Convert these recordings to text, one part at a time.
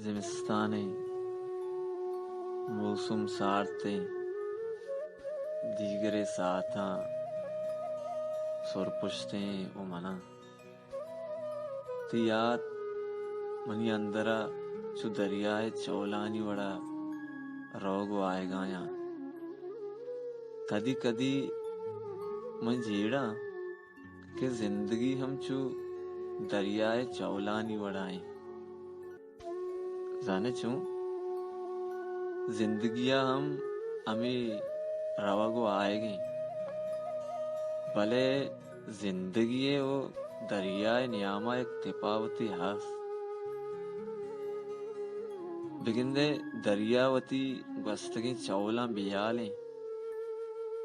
زمستان ءِ موسم سارت ایں، دیگر ءِ ساعتاں سرپشتیں ءُ مناں۔ تئی یات منی اندر ءَ چو دریا ءِ چولانی وڑا روگ ءُ آیگایاں۔ کدی کدی من جیڑاں کہ زندگی ہم چو دریا ءِ چولانی وڑا ایں۔ زانے چوں؟ زندگی ءَ ہم ہمے روگ ءُ آیگ ایں، بلے زندگی ءُ دریا ءِ نیام ءَ یک تپاوتے ہست۔ بگندئے دریا وتی گوستگیں چولاں بیال ایں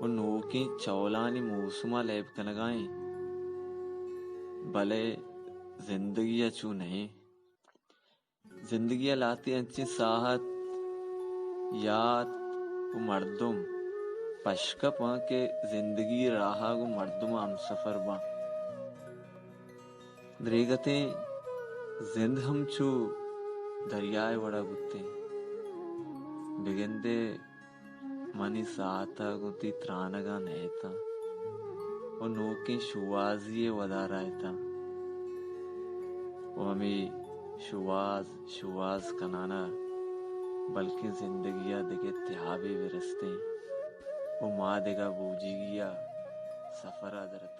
ءُ نوکیں چولانی موسم ءَ لیب کنگا ایں، بلے زندگی ءَ چو نہ ایں۔ زندگی ءَ لہتے انچیں ساہت، یات ءُ مردم پشکپاں کہ زندگی ءِ راہ ءَ گوں مردم ءَ ہمسفر باں۔ دریگتیں زند ہم چو دریا ءِ وڑا بوتیں۔ بگندئے منی ساعت ءَ گوں تئی ترانگاں نہتاں ءُ نوکیں شوہازی ءِ ودار ءَ اتاں ءُ ہمے شوہاز شوہاز کنان ءَ بلکیں زندگی ءَ دگہ تیابے بہ رستیں ءُ ما دگہ بوجیگی ءَ سفر ءَ در اتیں۔